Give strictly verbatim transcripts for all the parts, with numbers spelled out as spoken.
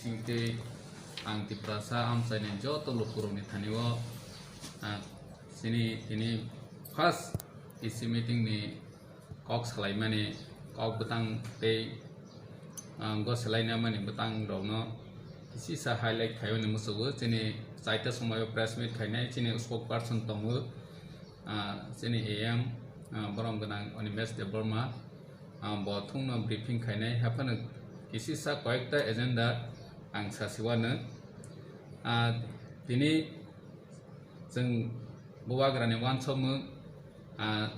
Singtwi ang Tiprasa amchaini joto lukurokni thani-o, ah, chini tini first E C meeting ni kok salaimani, kok bwtang tei, ah, go salainamani bwtang rokno kisisa highlight khaimani musugo. Chini chaita somoio press meet khainai chini spokesperson tongo, ah, chini A M, ah, borom gwnang Animesh Debbarma. Ah, bo thungno briefing khainai, haphano kisisa koyekta agenda ang sasiwano. Ah, tini chwng bubagrani uansukmung, ah,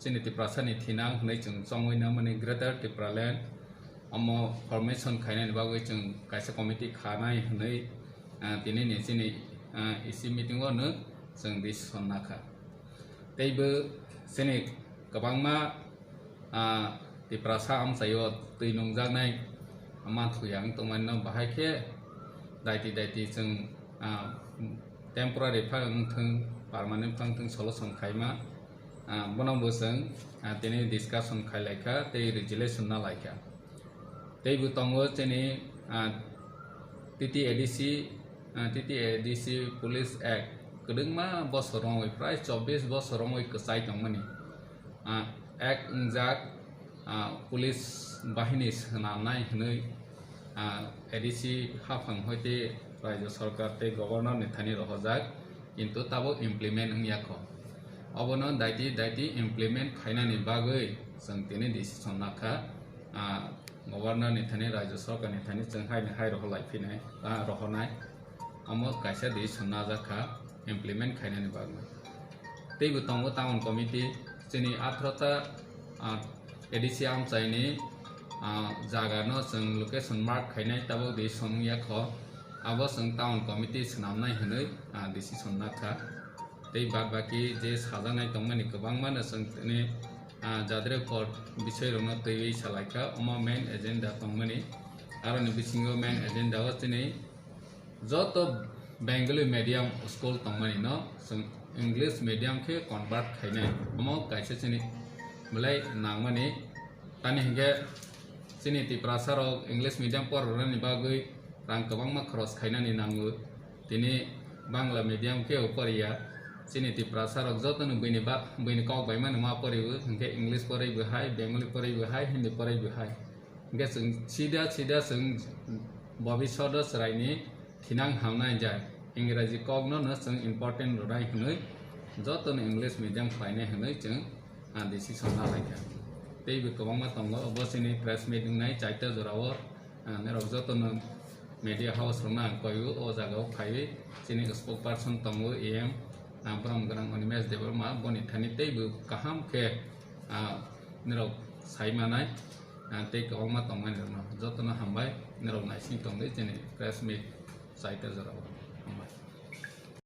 chini Tiprasani thinang hwnwi chwng chongwi nangmani Greater Tipraland omo formation khainani bagwi chwng kaisa committee khanai hwnwi, ah, tinini chini, ah, E C meeting-o no chwng decision nakha. Teibo chini kwbangma, ah, Tiprasa amchaio twi nungjaknai manthoya wng tongmani no bahai khe daiti daiti chwng, ah, temporary phang wngthwng, permanent phang wngthwng solution khaima, ah, bono bo chwng, ah, tini discussion khai laikha tei resolution na laikha. Teibo tongo chini, ah, T T A D C, ah, T T A D C Police Act kwdwngma bosor romwi, prai chobbish bosor romwi kwchai tongmani, ah, act wngjak, ah, police bahini swnamnai hwnwi, ah, A D C haphang hoite Rajya Sarkar tei Governor ni thani rohorjak, kintu tabuk implement wngya kho. Obono daiti daiti implement khainani bagwi chwng tini decision nakha, ah, Governor ni thani, Rajya Sarkar ni thani chwng haini hai rohor lai phinai, ah, rohornai. Omo kaisa decision najak kha implement khainani bagwi. Teibo tongo town committee, chini atharota, ah, A D C amchaini, ah, jaga no chwng location mark khainai, tabuk decision wngya kho. Abo chwng town committee swnamnai hwnwi, ah, decision nakha. Tei bad baki je sajaknai tongmani kwbangma no chwng tini, ah, jadre por bisoi rokno twiwi salaikha, omo main agenda tongmani. Aroni bisingo main agenda o chini joto Bengali medium school tongmani no chwng English medium khe convert khainai, omo kaisa chini belai nangmani. Tani hinkhe chini Tiprasa rok English medium porwnani bagwi rang kwbangma khorok khainani nango. Tini Bangla medium khe o poriya. Chini Tiprasa rok jotono buini ba-, buini kok bai mano ma poriwo, hinkhe English poribo hai, Bengali poribo hai, Hindi poribo hai. Hinkhe chwng sida sida chwng bobishodo chwraini thinang hamnai jai. Ingraji kokno no chwng important rwnai hwnwi jotono English medium khlainai hwnwi chwng, ah, decision na laikha. Teibo kwbangma tongo, bo chini press meet wngnai chaita jorao, ah, norok jotono media house rokno ang koio o jagao phaiwi chini spokesperson tongo A M, ah, borom gwnang Animesh Debbarma, boni thani teibo kaham khe, ah, norok sai manai, ah, tei kwbangma tongmani rokno jotono hambai, norok naising tongdi chini press meet chaita jorao.